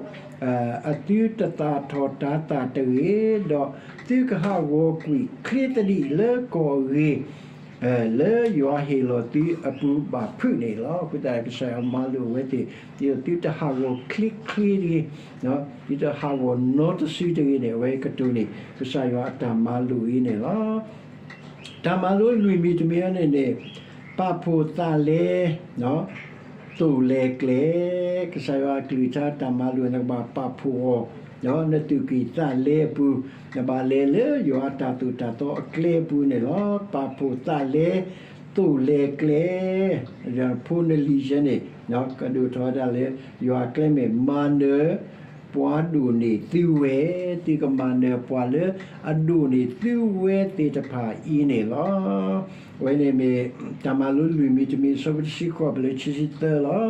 အသုတသၣ်ထီၣ်တၤသၣ်တဂ့ၤ, ဒီးသုကဟးဂီၤကွံာ်ချ့သဒံးလၢကီၢ်အဂ့ၤ, လၢယွၤဟ့ၣ်လီၤသုအပူၤဘၣ်ဖုးန့ၣ်လီၤ. အဃိသတး ကစၢ်ယွၤမၤလိာ်အဝဲသ့ၣ်, ဒ်သိးသုတဟးဂီၤချ့ချ့တဂ့ၤ, သုတဟးဂီၤနီတစုတဂ့ၤန့ၣ် အဝဲကတိၤန့ၣ် ကစၢ်ယွၤအတၢ်မၤလိာ်အံၤန့ၣ်လီၤ. တၢ်မၤလိလွံၢ်မံၤတမံၤန့ၣ်န့ၣ်, ပာ်ဖှိၣ်သးလဲ, သိၣ်လဲၤကျဲ, ကစၢ်ယွၤအကလုၢ်ကထါတၢ်မၤလိာ် နကဘၣ်ပာ်ဖှိၣ်အီၤ, နသူၣ်ကံၢ်သးလဲအပူၤ, နဘၣ်လဲၤလၢယွၤအတၢ်သိၣ်တၢ်သီအကျဲအပူၤန့ၣ်လီၤ. ပာ်ဖှိၣ်သးလဲ, သိၣ်လဲၤကျဲ, ဖိနလံၤယဲန့ၣ်, ကဒိၣ်ထီၣ်ဝဲဒၣ်လၢ ယွၤအကျဲမ့ၢ်မၤနၢၤ ပှၤဒိၣ်န့ၢ်သုဝဲ, သုကမၤနၢၤပှၤလၢအဒိၣ်န့ၢ်သုဝဲသ့ၣ်တဖၣ်အံၤန့ၣ်လီၤ. အဝဲန့ၣ်မ့ၢ် တၢ်မၤလိလွံၢ်မံၤတမံၤ အဆၢဖိတဆံဃိး ပလၢခံဆံသၢလီၤ.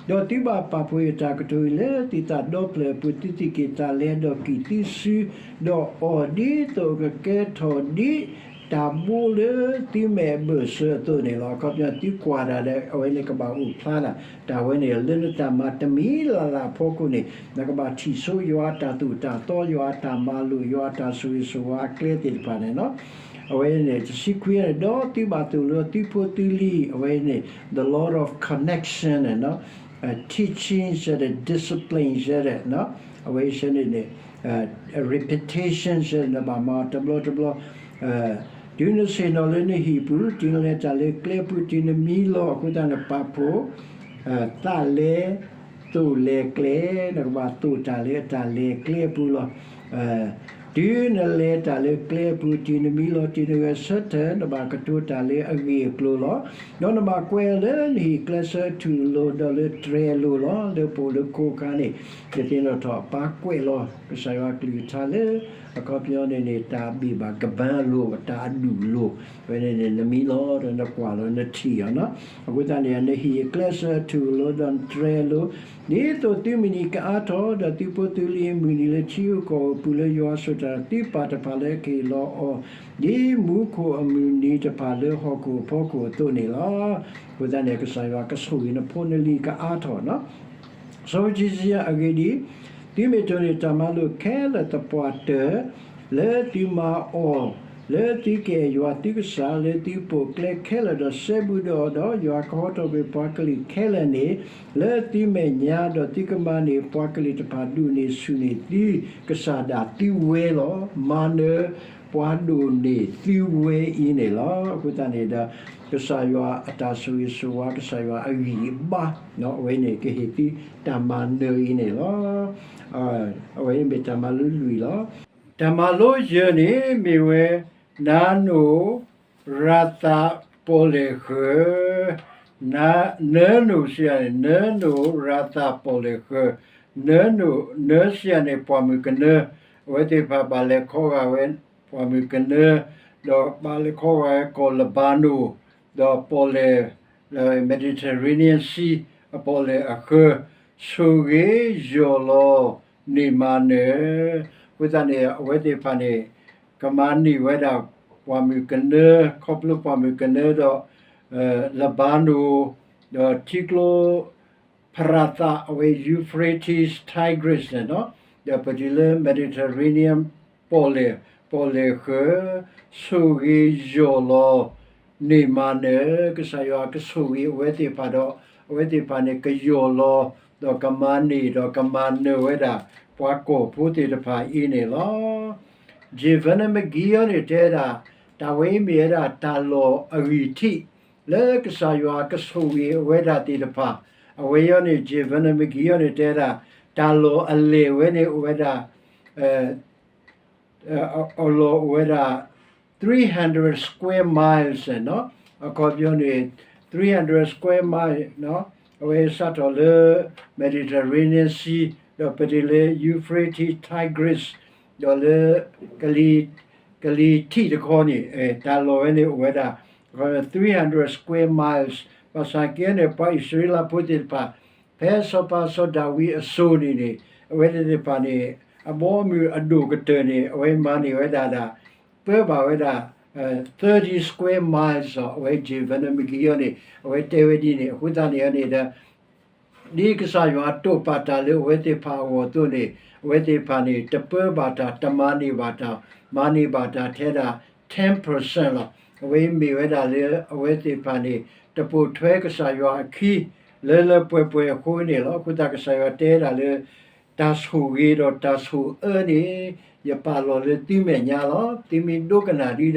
ဒီးသုဘၣ်ပာ်ဖှိၣ်ယတၢ်ကတိၤအံၤလၢသုသးဒီဖျၢၣ်အပူၤ, သုသူၣ်ကံၢ်သးလဲဒီးကံၢ်သုစု, ဒီးအီၣ်ဒ်သိးကကဲထီၣ်ဒ်တၢ်ဘိလၢသုမဲာ်အဘၢၣ်စၢၤအသိးန့ၣ်လီၤ. အခီပညီ သုကွၢ်တၢ်ဒီး အဝဲန့ၣ်ကဘၣ်အိၣ်ဖျါဒၣ် တၢ်ဝဲန့ၣ် လၢနတၢ်မၤတမံၤလၢ်လၢ်အဖီခိၣ်န့ၣ် နကဘၣ်ထံၣ်ဆိယွၤအတၢ်သိၣ်တၢ်သီ, ယွၤအတၢ်မၤလိာ်, ယွၤအတၢ်ဆိၣ်ဂ့ၤဆိၣ်ဝါအကျဲသ့ၣ်တဖၣ်န့ၣ်လီၤ. အဝဲန့ၣ် တဆံခွံန့ၣ်, ဒီးသုဘၣ်သိၣ်လိသုဖိသုလံၤ, အဝဲန့ၣ် the law of connection န့ၣ်လီၤ. teaching ယဲဒၣ်, discipline ယဲဒၣ်, အဝဲဆဲန့ၣ်န့ၣ် repetition ယဲဒၣ် နဘၣ်မၤတဘျီတဘျီ, တုၤနဆ့ၣ်နီၤလၢနဟံၣ်ပူၤ, တုၤနလဲၤတၢ်လၢကျဲပူၤ, တုၤနမံလီၤ, အဃိသတးနပာ်ဖှိၣ် သးလဲ, သိၣ်လဲၤကျဲ, နကဘၣ်သိၣ်တၢ်လၢအတၢ်လဲၤကျဲအပူၤလီၤ. တုၤနလဲၤတၢ်လၢကျဲအပူၤ, တုၤနမံလီၤ, တုၤနဂဲၤဆၢထၢၣ်, နဘၣ်ကတိၤတၢ်လၢအဂ့ၢ်အကျိၤလီၤ. ဒီးနဘၣ်ကွဲးအီၤလၢနဟံၣ်ကျဲဆၢထူၣ်လိၤ, ဒီးလၢတြဲၤလိၤလီၤ. လၢပအိၣ်လၢခိအခါန့ၣ် ယသ့ၣ်နီၣ်ထီၣ်ပာ်ကွဲးလီၤ ကစၢ်ယွၤအကလုၢ်ကထါလၢ အခီပညီန့ၣ်န့ၣ် တၢ်ဘံၣ်ဘၣ်ကဘၢလိၤ, တၢ်အဒူၣ်လိၤ, အဝဲန့ၣ်န့ၣ် နမံလီၤဒီးနကွၢ်လီၤ နထံၣ်အီၤနီၤ. အဃိသတးန့ၣ် နဟံၣ်အကျဲဆၢထူၣ်လိၤ ဒီးနတြဲၤလိၤ, ဒ်သိးသုမုၢ်နံၤကအါထီၣ်, ဒီးသုဖိသုလံၤအမုၢ်နံၤလၢထံဧိၤကီၢ်ဧိၤအပူၤလၢယွၤဆိၣ်တၢ်သုပၢ်တဖၣ်လၢအကဟ့ၣ်လီၤအီၤ, ဒ်မူခိၣ်အမုၢ်နံၤတဖၣ်လၢဟီၣ်ခိၣ်အဖီခိၣ်အသိးန့ၣ်လီၤ. အဃိသတးန့ၣ် ကစၢ်ယွၤကဆိၣ်ဂ့ၤနဖိနလံၤကအါထီၣ်နီၤ. စီဆံဆံ အဂ့ၢ်ဒ်အံၤ, သုမ့ၢ်တိၢ်န့ၢ်တၢ်မၤလိာ်ခဲလၢာ်သပှၢ်တၢၢ်, လၢသုမၤအီၤ, လၢသုကအဲၣ်ယွၤသုကစၢ်, လၢသုပိာ်ကျဲခဲလၢာ်ဒီးစဲဘူးဒီးအီၤ, ဒီးယွၤကဟီထီၣ်ကွံာ်ပှၤကလုာ်ခဲလၢာ်န့ၣ် လၢသုမဲာ်ညါ, ဒီးသုကမၤန့ၢ်ပှၤကလုာ်တဖၣ်ဒိၣ်န့ၢ်ဆူၣ်န့ၢ်သုကစၢ်ဒၣ်သုဝဲလီၤ. မၤနၢၤပှၤဒိၣ်န့ၢ်သုဝဲအံၤန့ၣ်လီၤ. အဃိသတးန့ၣ်ဒီး ကစၢ်ယွၤအတၢ်ဆိၣ်ဂ့ၤဆိၣ်ဝါ, ကစၢ်ယွၤအဂံၢ်အဘါ, အဝဲန့ၣ်ကဟ့ၣ်သုတၢ်မၤနၢၤအံၤန့ၣ်လီၤ. အဝဲမ့ၢ်တၢ်မၤလိလွံၢ်လီၤ. တၢ်မၤလိယဲၢ်န့ၣ်မ့ၢ်ဝဲ နၤနိၣ်ရၤသးပီၣ်လဲၣ်ဃၢၤ, နၢနိၣ်စံးယၤန့ၣ် နၢနိၣ်ရၤသးပီၣ်လဲၣ်ဃၢၤ, နၢနိၣ် နၢစံးယၤန့ၣ် ပှၢ်မုၢ်ကနၢ, အဝဲသ့ၣ်တဖၣ်ဘၣ်လဲၤခီဂာ်ဝဲ ပှၢ်မုၢ်ကနၢ, ဒီးဘၣ်လၢခီဂာ်ကီၢ် Lebanon, ဒီးပီၣ်လဲၣ် Mediterranean Sea အပီၣ်လဲၣ်အဃၢၤ, ဆိၣ်ဂ့ၤယီၢ်လီၤန့ၢ်မၤနၢၤ, အဃိသတးန့ၣ် အဝဲသ့ၣ်တဖၣ်န့ၣ် ကမၤန့ၢ်ဝဲဒၣ်ပှၢ်မုၢ်ကနၢ, ခီဖျိပှၢ်မုၢ်ကနၢဒီး Lebanon, ဒီးထံကျိ ဖရၤသး အဝဲ Euphrates Tigris န့ၣ်လီၤ, ဒီးပတုၤလၢ Mediterranean ပီၣ်လဲၣ်, ပီၣ်လဲၣ်ဃၢၤ, ဆိၣ်ဂ့ၤယီၢ်လီၤန့ၢ်မၤနၢၤ, ကစၢ်ယွၤကဆိၣ်ဂ့ၤအဝဲသ့ၣ်တဖၣ်ဒီး အဝဲသ့ၣ်တဖၣ်န့ၣ် ကယီၢ်လီၤ ဒီးကမၤန့ၢ် ဒီးကမၤနၢၤဝဲဒၣ် ပှၤကီၢ်ဖိသ့ၣ်တဖၣ်အံၤန့ၣ်လီၤ. Giovanni Margiotta န့ၣ်တဲဒၣ် တၢ်ဝဲအံၤမ့ၢ်ဝဲဒၣ်တၢ်လီၢ်အဂံၢ်ထံး လၢကစၢ်ယွၤကဆိၣ်ဂ့ၤအဝဲဒၣ်သ့ၣ်တဖၣ်, အဝဲအံၤန့ၣ် Giovanni Margiotta န့ၣ်တဲဒၣ် တၢ်လီၢ်အလဲၢ်ဝဲန့ၣ်အိၣ်ဝဲဒၣ် အလီၢ်အိၣ်ဝဲဒၣ် three hundred square miles န့ၣ်လီၤ, အခီပညီန့ၣ် three hundred square mile န့ၣ်လီၤ, အဝဲစးထီၣ်လၢ Mediterranean Sea ဒီးပတုၤလၢ Euphrates Tigris ဒီးလၢ ကလံၤထံးတခီန့ၣ် တၢ်လီၢ်ဝဲန့ၣ်အိၣ်ဝဲဒၣ် three hundred square miles, ဘၣ်ဆၣ်က့န့ၣ် ပှၤအံၣ်စရ့လးဖိသ့ၣ်တဖၣ် ဖဲစီၤပၤစီၤဒၤဝံးအစိၤန့ၣ်န့ၣ် အဝဲသ့ၣ်တဖၣ်န့ၣ် အဘီအမုၢ်အဒိၣ်ကတၢၢ်န့ၣ် အဝဲမၤန့ၢ်ဝဲဒၣ်ဒၣ် ပၢဘၣ်ဝဲဒၣ် thirty square miles အီၤ, အဝဲ Giovanni Margiotta န့ၣ် အဝဲတဲဝဲဒ်န့ၣ်, အဃိသတးန့ၣ်န့ၣ်ဒီး ဒ်ကစၢ်ယွၤတိာ်ပာ်တၢ်လၢအဝဲသ့ၣ်တဖၣ်အဂီၢ်အသိးန့ၣ် အဝဲသ့ၣ်တဖၣ်န့ၣ် တပၢဘၣ်တၢ် တမၤန့ၢ်ဘၣ်တၢ်, မၤန့ၢ်ဘၣ်တၢ်ထဲဒၣ် ten percent လီၤ. အဝဲမ့ၢ်ဝဲဒၣ်လၢအဝဲသ့ၣ်တဖၣ်န့ၣ် တပိာ်ထွဲကစၢ်ယွၤအခံ လၢလၢပှဲၤပှဲၤအဃိန့ၣ်လီၤ. အဃိသတးကစၢ်ယွၤတဲဒၣ်လၢ တၢ်ဆိၣ်ဂ့ၤဒီးတၢ်ဆိၣ်အၢန့ၣ် ယပာ်လီၤလၢသုမဲာ်ညါလီၤ. သုမ့ၢ်ဒိကနၣ်ဒ်ဒီး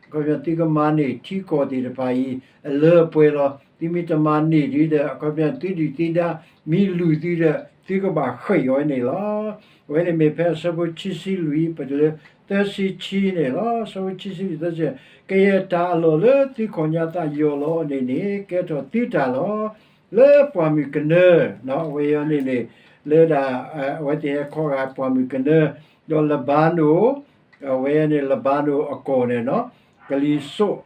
အခီပညီသုကမၤန့ၢ်ထံကီၢ်သ့ၣ်တဖၣ်အံၤ အလၢအပှဲၤလီၤ. သုမ့ၢ်တမၤန့ၢ်ဒ်ဒီး အခီပညီသုဒုၣ်သုဒါ မ့ၢ်လုၢ်သုဒီး သုကဘၣ်ဃ့ၢ်အီၤန့ၣ်လီၤ. အဝဲန့ၣ်မ့ၢ်ဖဲအဆၢဖိခံဆံလွံၢ် ပတုၤလၢသၢဆံခံန့ၣ်လီၤ. အဆၢဖိခံဆံလွံၢ် သၢဆံ, ကယဲၢ်တၢ်အလီၢ်လၢသုခီၣ်ညါသးယီၢ်လီၤအီၤန့ၣ်န့ၣ် ကဲထီၣ်သုတၢ်လီၤ. လၢပှၢ်မုၢ်ကနၢ, အဝဲအံၤန့ၣ်န့ၣ် လၢဒၣ် အဝဲသ့ၣ်ဟဲခီဂာ်ပှၢ်မုၢ်ကနၢ, ဒီး Lebanon, အဝဲန့ၣ် Lebanon အကီၢ်န့ၣ်လီၤ, ကလံၤစိး,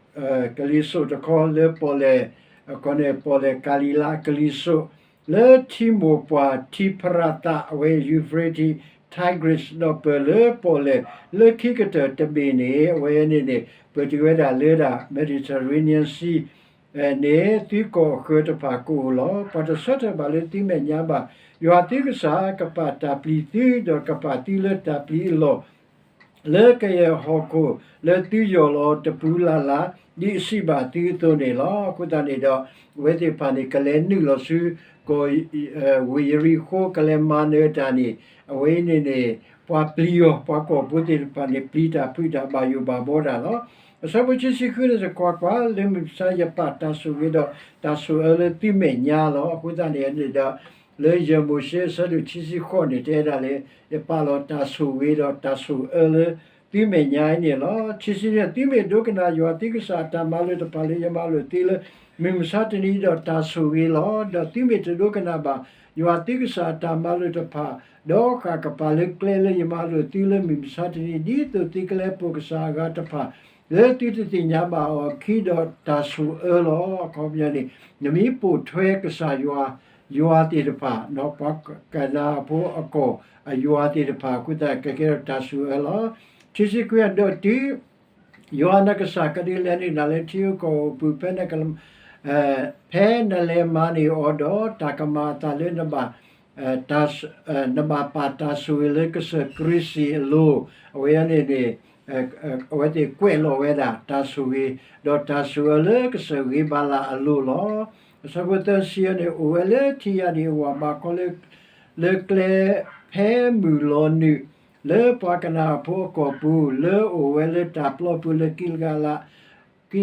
ကလံၤစိးတခီလၢပီၣ်လဲၣ်, အခီန့ၣ် ပီၣ်လဲၣ်ကၤလံၤလါကလံၤစိး, လၢထံမိၢ်ပှၢ်ထံဖရၤသး အဝဲ Euphrates Tigris ဒီးပၢၢ်လၢပီၣ်လဲၣ် လၢခံကတၢၢ်တဘ့ၣ်န့ၣ် အဝဲန့ၣ်န့ၣ် ပတုၤဝဲဒၣ်လၢဒၣ် Mediterranean Sea န့ၣ် သုကီၢ်အဃၢၤတဖၣ်ကအိၣ်လီၤ. ပှၤတဆၢထၢၣ်ဘၣ်လၢသုမဲာ်ညါဘၣ်. ယွၤသုကစၢ်ကပာ်တၢ်ပျံၤသု ဒီးကပာ်သုလၢတၢ်ပျံၤအလီၢ် လၢကယဲၢ်ဟီၣ်ခိၣ်လၢသုယီၢ်လီၤတပူၤလၢ်လၢ် ဒ်အစံးဘၣ်သုအသိးန့ၣ်လီၤ. အဃိသတးန့ၣ်ဒီး အဝဲသ့ၣ်တဖၣ်န့ၣ် ကလဲၤနုာ်လီၤဆူ ကီၢ်ဝ့ၢ်ယရံၣ်ဃိး ကလဲၤမၤနၢၤတၢ်န့ၣ် အဝဲအံၤန့ၣ်န့ၣ် ပှၤပျံၤအီၤ ပှၤကီၢ်ဖိသ့ၣ်တဖၣ်န့ၣ် ပျံၤတၢ်ဖုးတၢ်ဘၣ်ယိၣ်ဘၣ်ဘီတၢ်လီၤ. အဆၢဖိခံဆံဃုန့ၣ် ကွၢ်ကွၢ်, လၢမုၢ်မဆါယပာ်တၢ်ဆိၣ်ဂ့ၤဒီးတၢ်ဆိၣ်အၢလၢသုမဲာ်ညါလီၤ. အဃိသတးန့ၣ်န့ၣ်ဒီး လၢယဲၢ်မိၤၡ့အဆၢဒိၣ်ခံဆံဃိးန့ၣ် တဲဒၣ်လၢ ယပာ်လီၤတၢ်ဆိၣ်ဂ့ၤဒီးတၢ်ဆိၣ်အၢလၢသုမဲာ်ညါအံၤန့ၣ်လီၤ. ခံဆံန့ၣ် သုမ့ၢ်ဒိကနၣ်ယွၤသုကစၢ်အတၢ်မၤလိာ်တဖၣ်လၢယမၤလိာ်သုလၢမုၢ်မဆါတနံၤအံၤဒီးတၢ်ဆိၣ်ဂ့ၤလီၤ. ဒီးသုမ့ၢ်တဒိကနၣ်ဘၣ် ယွၤသုကစၢ်အတၢ်မၤလိာ်တဖၣ် ဒီးဃၣ်ကပၤလၢကျဲလၢယမၤလိာ်သုလၢမုၢ်မဆါတနံၤ ဒ်သိးသုကလဲၤပိာ်ကစၢ်အဂၤတဖၣ် လၢသုတသ့ၣ်ညါဘၣ်အီၤအခံဒီးတၢ်ဆိၣ်အၢလီၤ. အခီပညီန့ၣ် နမ့ၢ်ပိာ်ထွဲကစၢ်ယွၤ ယွၤသ့ၣ်တဖၣ် ပှၤကနၤအဖိအကီၢ်အယွၤသ့ၣ်တဖၣ်အဃိသတး ကကဲထီၣ်တၢ်ဆိၣ်အၢလီၤ. ခံဆံခွံအဒီးတုၤ ယွၤနကစၢ်ကဒုးလဲၤနုာ်နၤလၢထံဧိၤကီၢ်ဧိၤအပူၤ ဖဲနလဲၤမၤန့ၢ်အီၤဒီး တၢ်ကမၤအသးလၢ နဘၣ်ပာ်တၢ်ဆိၣ်ဂ့ၤလၢကစၢၢ်ကရံစံၣ်အလိၤ, အဝဲန့ၣ်န့ၣ် အဝဲသ့ၣ်ကွဲးလီၤဝဲဒၣ်တၢ်ဆိၣ်ဂ့ၤ, ဒီးတၢ်ဆိၣ်အၢလၢကစၢၢ်ဂ့ၤဘၤလးအလိၤလီၤ. အဆၢဖိသၢဆံန့ၣ် အိၣ်ဝဲလၢထံယါဒံးအဝၤ ဘၣ်ကီလၢ လၢကျဲဖဲမုၢ်လီၤနုာ် လၢပှၤကနၤအဖိအကီၢ်ပူၤ လၢအိၣ်ဝဲလၢတၢ်ပျီပူၤလၢ ကံ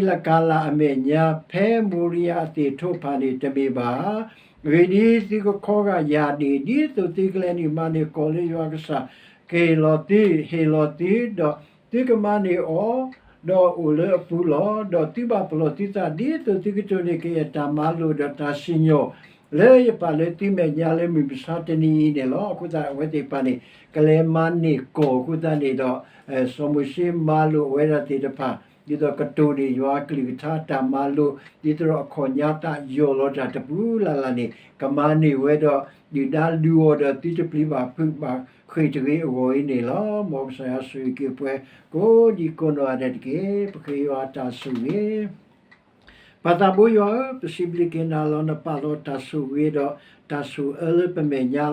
လကၤလးအမဲာ်ညါ ဖဲမိရံယၤအသ့ၣ်ထိးဖးန့ၣ်တမ့ၢ်ဘၣ်. အဂ့ၢ်ဒ်အံၤ, သုကခီဂာ်ယၣ်ဒံး ဒ်သိးသုကလဲၤနုာ်မၤန့ၢ်ကီၢ်လၢယွၤကစၢ်ကဟ့ၣ်လီၤသု, ဟ့ၣ်လီၤသု, ဒီးသုကမၤန့ၢ်အီၤ, ဒီးအိၣ်လၢအပူၤလီၤ. ဒီးသုဘၣ်ပလီၢ်သုသး ဒ်သိးသုကတိၢ်န့ၢ်ကယဲၢ်တၢ်မၤလိာ်ဒီးတၢ်စံၣ်ညီၣ် လၢယပာ်လၢသုမဲာ်ညါလၢမုၢ်မဆါတနံၤအံၤန့ၣ်လီၤ. အဃိသတးအဝဲသ့ၣ်တဖၣ်န့ၣ် ကလဲၤမၤန့ၢ်ကီၢ်အဃိသတးန့ၣ်ဒီး စီၤမိၤၡ့မၤလိာ်အဝဲဒၣ်သ့ၣ်တဖၣ် ဒ်သိးကတိၤန့ၢ်ယွၤကလုၢ်ကထါတၢ်မၤလိာ် ဒ်သိးဒီးအခီၣ်ညါသးယီၢ်လီၤတၢ်တပူၤလၢ်လၢ်န့ၣ် ကမၤန့ၢ်ဝဲဒီး ဒုၣ်ဒါလုၢ်အီၣ်ဒီးသုတပျံၤဘၣ်ဖုးဘၣ်ဃ့ၢ်တဂ့ၤအဂီၢ်အံၤန့ၣ်လီၤ. မ်ကစၢ်ယွၤဆိၣ်ဂ့ၤက့ၤပှၤကိးဒံကိးနီၢ်ဂၤဒဲးတက့ၢ်. ပဃ့ယွၤတၢ်ဆိၣ်ဂ့ၤ ပၢ်သးဘိယွၤဧၢ, ပစံးဘျုးက့ၤနၤလီၤ. နပာ်လီၤတၢ်ဆိၣ်ဂ့ၤဒီးတၢ်ဆိၣ်အၢလၢပမဲာ်ညါ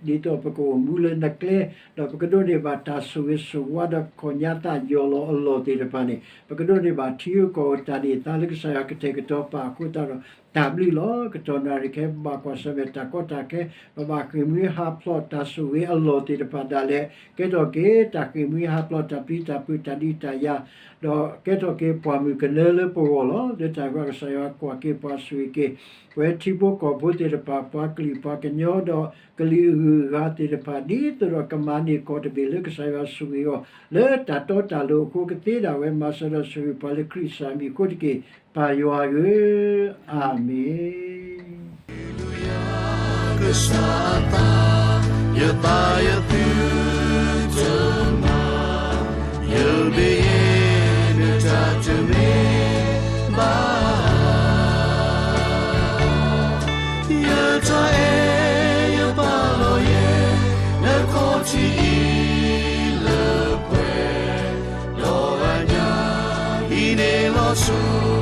လီၤ. ဒ်သိးပကအိၣ်မူလၢနကျဲ, ဒီးပကဒိးန့ၢ်ဘၣ်တၢ်ဆိၣ်ဂ့ၤဆိၣ်ဝါဒီးခီၣ်ညါသးယီၢ်လီၤအလီၢ်သ့ၣ်တဖၣ်န့ၣ် ပကဒိးန့ၢ်ဘၣ်ထံဧိၤကီၢ်ဧိၤတၢ်န့ၢ်သါလၢကစၢ်ယွၤကတဲာ်ကတီၤပာ်အဃိသတးဒီး တၢ်ဘျုးလီၤ. ကတီၢ်နၣ်ရံၣ်ခဲအံၤ ပဘၣ်ကွၢ်ဆၢၣ်မဲာ်တၢ်ကီတၢ်ခဲ, ပဘၣ်ဃ့ၢ်မှံဟးဖျိးတၢ်ဆိၣ်ဂ့ၤအလီၢ်သ့ၣ်တဖၣ်ဒၣ်လဲာ် ကဲထီၣ်က့ၤတၢ်ဃ့ၢ်မှံဟးဖျိးတၢ်ပျံၤတၢ်ဖုးတၢ်ဒုးတၢ်ယၤ ဒီးကဲထီၣ်က့ၤပှၢ်မုၢ်ကနၢလၢပဂီၢ်လီၤ. လၢတၢ်ဂ့ၢ်ကစၢ်ယွၤကွၢ်က့ၤပှၤဆိၣ်ဂ့ၤက့ၤ ပဝဲထံဖိကီၢ်ဖိသ့ၣ်တဖၣ် ပှၤကလုာ်ပှၤကညီဒီးကလုာ်အဂုၤအဂၤသ့ၣ်တဖၣ် ဒ်သိးဒီးကမၤန့ၢ်ကီၢ်တဘ့ၣ်လၢကစၢ်ယွၤဆိၣ်ဂ့ၤအီၤ လၢတၢ်တီတၢ်လိၤအဃိ ကသ့ဒၣ်ဝဲမၤစၢၤဒီးဆိၣ်ဂ့ၤပှၤလၢခရံာ်ကစၢ်အမံၤအဃိတက့ၢ်. ပၢ်ယွၤဧၢ, အၤမ့ၣ်. ကစၢ်အသး, ယသးယသုတမၤ, ယမ့ၢ်ယဲနတၢ်တမ့ၢ်ဘၣ်. ယတၢ်အဲၣ်ယပာ်လီၤယဲ, နခီၣ်ထံးအံၤလၢပှဲၤ, ဒီးအညၣ်အံၤန့ၣ်လီၤဆူ